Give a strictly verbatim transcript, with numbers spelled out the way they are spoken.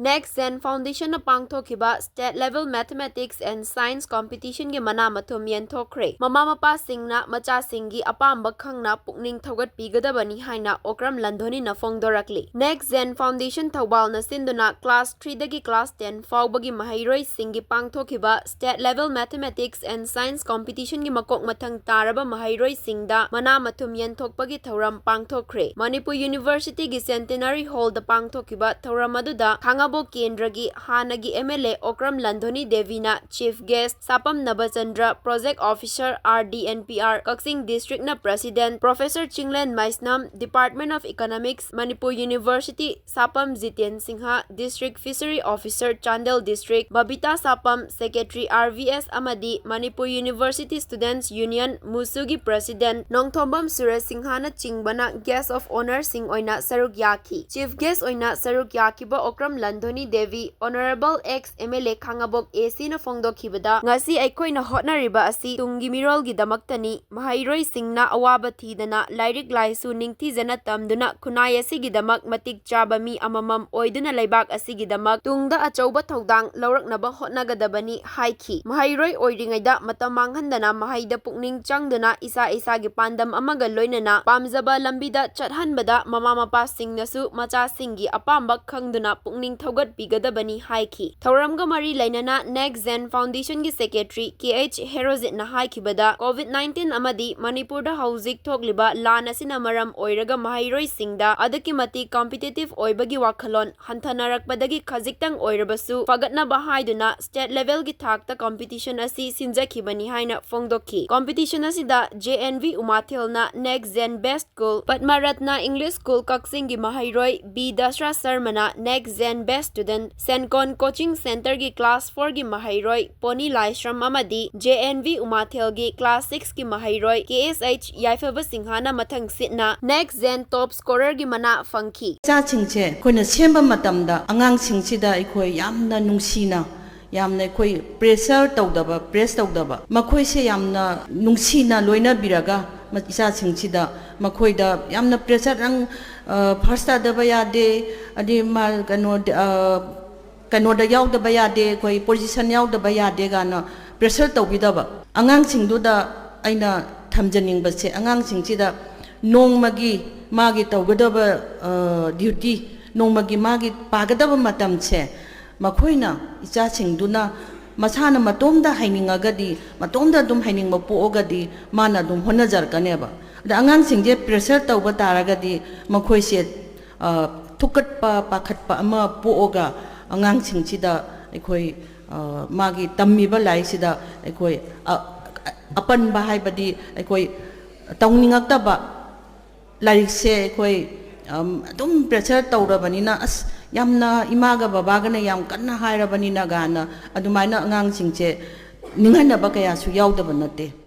Next Gen Foundation ꯅ ꯄꯥꯡꯊꯣꯛꯈꯤꯕ State Level Mathematics and Science Competition ꯒꯤ ꯃꯅꯥ ꯃꯊꯨꯝ ꯌꯦꯟꯊꯣꯛꯈ꯭ꯔꯦ꯫ ꯃꯃꯥ ꯃꯄꯥꯁꯤꯡꯅ ꯃꯆꯥꯁꯤꯡꯒꯤ ꯑꯄꯥꯝꯕ ꯈꯪꯅ ꯄꯨꯛꯅꯤꯡ ꯊꯧꯒꯠꯄꯤꯒꯗꯕꯅꯤ ꯍꯥꯏꯅ ꯑꯣꯀ꯭ꯔꯝ ꯂꯟꯙꯣꯅꯤꯅ ꯐꯣꯡꯗꯣꯔꯛꯂꯤ꯫ Next Gen Foundation ꯊꯧꯕꯥꯜꯅ ꯁꯤꯟꯗꯨꯅ class three ꯗꯒꯤ class ten ꯐꯥꯎꯕꯒꯤ ꯃꯍꯩꯔꯣꯏꯁꯤꯡꯒꯤ ꯄꯥꯡꯊꯣꯛꯈꯤꯕ State Level Mathematics and Science Competition ꯒꯤ ꯃꯀꯣꯛ ꯃꯊꯪ ꯇꯥꯔꯕ ꯃꯍꯩꯔꯣꯏꯁꯤꯡꯗ ꯃꯅꯥ ꯃꯊꯨꯝ ꯌꯦꯟꯊꯣꯛꯄꯒꯤ ꯊꯧꯔꯝ ꯄꯥꯡꯊꯣꯛꯈ꯭ꯔꯦ꯫ ꯃꯅꯤꯄꯨꯔ University ꯒꯤ Centenary Hall ꯗ ꯄꯥꯡꯊꯣꯛꯈꯤꯕ ꯊꯧꯔꯝ ꯑꯗꯨꯗ ꯈꯥꯉꯕꯣꯛ ꯀꯦꯟꯗ꯭ꯔꯒꯤ ꯍꯥꯟꯅꯒꯤ M L A Okram ꯂꯟꯙꯣꯅꯤ ꯗꯦꯕꯤꯅ Chief Guest, ꯁꯥꯄꯝ Nabachandra, Project Officer, R D N P R, Kakching District ꯅ President Professor Chinglen ꯃꯩꯁꯅꯝ, Department of Economics, Manipur University, ꯁꯥꯄꯝ Jiten Singh, District Fishery Officer, Chandel District, Babita ꯁꯥꯄꯝ, Secretary R V S, ꯑꯃꯗꯤ Manipur University Students Union, ꯃꯨꯁꯨꯒꯤ President Nongthombam Suresh ꯁꯤꯡꯍꯅꯆꯤꯡꯕꯅ Guest of Honour ꯁꯤꯡ ꯑꯣꯏꯅ ꯁꯔꯨꯛ ꯌꯥꯈꯤ꯫ Chief Guest ꯑꯣꯏꯅ ꯁꯔꯨꯛ ꯌꯥꯈꯤꯕ Okram ꯂꯟꯙꯣꯅꯤ Devi, Honourable ex M L A Khangabok A C ꯅ ꯐꯣꯡꯗꯣꯛꯈꯤꯕꯗ, ꯉꯁꯤ ꯑꯩꯈꯣꯏꯅ ꯍꯣꯠꯅꯔꯤꯕ ꯑꯁꯤ ꯇꯨꯡꯒꯤ ꯃꯤꯔꯣꯜꯒꯤꯗꯃꯛꯇꯅꯤ꯫ ꯃꯍꯩꯔꯣꯏꯁꯤꯡꯅ ꯑꯋꯥꯕ ꯊꯤꯗꯅ ꯂꯥꯏꯔꯤꯛ ꯂꯥꯏꯁꯨ ꯅꯤꯡꯊꯤꯖꯅ ꯇꯝꯗꯨꯅ ꯈꯨꯟꯅꯥꯏ ꯑꯁꯤꯒꯤꯗꯃꯛ ꯃꯇꯤꯛ ꯆꯥꯕ ꯃꯤ ꯑꯃꯃꯝ ꯑꯣꯏꯗꯨꯅ ꯂꯩꯕꯥꯛ ꯑꯁꯤꯒꯤꯗꯃꯛ ꯇꯨꯡꯗ ꯑꯆꯧꯕ ꯊꯧꯗꯥꯡ ꯂꯧꯔꯛꯅꯕ ꯍꯣꯠꯅꯒꯗꯕꯅꯤ ꯍꯥꯏꯈꯤ꯫ ꯃꯍꯩꯔꯣꯏ ꯑꯣꯏꯔꯤꯉꯩꯗ ꯃꯇꯝ ꯃꯥꯡꯍꯟꯗꯅ ꯃꯍꯩꯗ ꯄꯨꯛꯅꯤꯡ ꯆꯪꯗꯨꯅ ꯏꯁꯥ ꯏꯁꯥꯒꯤ ꯄꯥꯟꯗꯝ ꯑꯃꯒ ꯂꯣꯏꯅꯅ ꯄꯥꯝꯖꯕ ꯂꯝꯕꯤꯗ ꯆꯠꯍꯟꯕꯗ ꯃꯃꯥ ꯃꯄꯥꯁꯤꯡꯅꯁꯨ ꯃꯆꯥꯁꯤꯡꯒꯤ ꯑꯄꯥꯝꯕ ꯈꯪꯗꯨꯅ ꯄꯨꯛꯅꯤꯡ ꯊꯧꯒꯠꯄꯤꯒꯗꯕꯅꯤ ꯍꯥꯏꯈꯤ꯫ ꯊꯧꯔꯝꯒ ꯃꯔꯤ ꯂꯩꯅꯅ Next Gen Foundation ꯒꯤ Secretary K H ꯍꯦꯔꯣꯖꯤꯠꯅ ꯍꯥꯏꯈꯤꯕꯗ, COVID nineteen ꯑꯃꯗꯤ ꯃꯅꯤꯄꯨꯔꯗ ꯍꯧꯖꯤꯛ ꯊꯣꯛꯂꯤꯕ ꯂꯥꯟ ꯑꯁꯤꯅ ꯃꯔꯝ ꯑꯣꯏꯔꯒ ꯃꯍꯩꯔꯣꯏꯁꯤꯡꯗ ꯑꯗꯨꯛꯀꯤ ꯃꯇꯤꯛ competitive ꯑꯣꯏꯕꯒꯤ ꯋꯥꯈꯜꯂꯣꯟ ꯍꯟꯊꯅꯔꯛꯄꯗꯒꯤ ꯈꯖꯤꯛꯇꯪ ꯑꯣꯏꯔꯕꯁꯨ ꯐꯒꯠꯅꯕ ꯍꯥꯏꯗꯨꯅ state level ꯒꯤ ꯊꯥꯛꯇ competition ꯑꯁꯤ ꯁꯤꯟꯖꯈꯤꯕꯅꯤ ꯍꯥꯏꯅ ꯐꯣꯡꯗꯣꯛꯈꯤ꯫ Competition ꯑꯁꯤꯗ J N V ꯎꯃꯥꯊꯦꯜꯅ Next Gen Best School, ꯄꯗꯃꯔꯠꯅ English School ꯀꯛꯆꯤꯡꯒꯤ ꯃꯍꯩꯔꯣꯏ B ꯗꯁꯔꯥ ꯁꯔꯃꯅ Next Gen Best Student, ꯁꯦꯟꯀꯣꯟ Coaching Centre ꯒꯤ class four ꯒꯤ ꯃꯍꯩꯔꯣꯏ ꯄꯣꯅꯤ ꯂꯥꯏꯁ꯭ꯔꯝ ꯑꯃꯗꯤ J N V ꯎꯃꯥꯊꯦꯜꯒꯤ class six ꯀꯤ ꯃꯍꯩꯔꯣꯏ K S H ꯌꯥꯏꯐꯕ ꯁꯤꯡꯍꯅ ꯃꯊꯪ ꯁꯤꯠꯅ Next Gen Top Scorer ꯒꯤ ꯃꯅꯥ ꯐꯪꯈꯤ꯫ ꯏꯆꯥꯁꯤꯡꯁꯦ ꯑꯩꯈꯣꯏꯅ ꯁꯦꯝꯕ ꯃꯇꯝꯗ ꯑꯉꯥꯡꯁꯤꯡꯁꯤꯗ ꯑꯩꯈꯣꯏ ꯌꯥꯝꯅ ꯅꯨꯡꯁꯤꯅ, ꯌꯥꯝꯅ ꯑꯩꯈꯣꯏ pressure ꯇꯧꯗꯕ, press ꯇꯧꯗꯕ, ꯃꯈꯣꯏꯁꯦ ꯌꯥꯝꯅ ꯅꯨꯡꯁꯤꯅ ꯂꯣꯏꯅꯕꯤꯔꯒ ꯏꯆꯥꯁꯤꯡꯁꯤꯗ, ꯃꯈꯣꯏꯗ ꯌꯥꯝꯅ pressure, "ꯅꯪ ꯐꯥꯔꯁ ꯇꯥꯗꯕ ꯌꯥꯗꯦ, ꯑꯗꯩ ꯃꯥ ꯀꯩꯅꯣ, ꯀꯩꯅꯣꯗ ꯌꯥꯎꯗꯕ ꯌꯥꯗꯦ, ꯑꯩꯈꯣꯏ ꯄꯣꯖꯤꯁꯟ ꯌꯥꯎꯗꯕ ꯌꯥꯗꯦ" ꯀꯥꯏꯅ pressure ꯇꯧꯕꯤꯗꯕ꯫ ꯑꯉꯥꯡꯁꯤꯡꯗꯨꯗ ꯑꯩꯅ ꯊꯝꯖꯅꯤꯡꯕꯁꯦ, ꯑꯉꯥꯡꯁꯤꯡꯁꯤꯗ ꯅꯣꯡꯃꯒꯤ ꯃꯥꯒꯤ ꯇꯧꯒꯗꯕ ꯗ꯭ꯌꯨꯇꯤ, ꯅꯣꯡꯃꯒꯤ ꯃꯥꯒꯤ ꯄꯥꯒꯗꯕ ꯃꯇꯝꯁꯦ ꯃꯈꯣꯏꯅ, ꯏꯆꯥꯁꯤꯡꯗꯨꯅ ꯃꯁꯥꯅ ꯃꯇꯣꯝꯗ ꯍꯩꯅꯤꯡꯉꯒꯗꯤ, ꯃꯇꯣꯝꯗ ꯑꯗꯨꯝ ꯍꯩꯅꯤꯡꯕ ꯄꯣꯛꯑꯒꯗꯤ ꯃꯥꯅ ꯑꯗꯨꯝ ꯍꯣꯠꯅꯖꯔꯛꯀꯅꯦꯕ꯫ ꯑꯗ ꯑꯉꯥꯡꯁꯤꯡꯁꯦ pressure ꯇꯧꯕ ꯇꯥꯔꯒꯗꯤ ꯃꯈꯣꯏꯁꯦ ꯊꯨꯛꯀꯠꯄ, ꯄꯥꯈꯠꯄ ꯑꯃ ꯄꯣꯛꯑꯒ ꯑꯉꯥꯡꯁꯤꯡꯁꯤꯗ ꯑꯩꯈꯣꯏ ꯃꯥꯒꯤ ꯇꯝꯃꯤꯕ ꯂꯥꯏꯔꯤꯛꯁꯤꯗ ꯑꯩꯈꯣꯏ ꯑꯄꯟꯕ, ꯍꯥꯏꯕꯗꯤ ꯑꯩꯈꯣꯏ ꯇꯧꯅꯤꯡꯉꯛꯇꯕ, ꯂꯥꯏꯔꯤꯛꯁꯦ ꯑꯩꯈꯣꯏ ꯑꯗꯨꯝ pressure ꯇꯧꯔꯕꯅꯤꯅ, "ꯑꯁ, ꯌꯥꯝꯅ ꯏꯃꯥꯒ ꯕꯕꯥꯒꯅ ꯌꯥꯝ ꯀꯟꯅ ꯍꯥꯏꯔꯕꯅꯤꯅ" ꯒꯥꯅ ꯑꯗꯨꯃꯥꯏꯅ ꯑꯉꯥꯡꯁꯤꯡꯁꯦ ꯅꯤꯡꯍꯟꯅꯕ ꯀꯌꯥꯁꯨ ꯌꯥꯎꯗꯕ ꯅꯠꯇꯦ꯫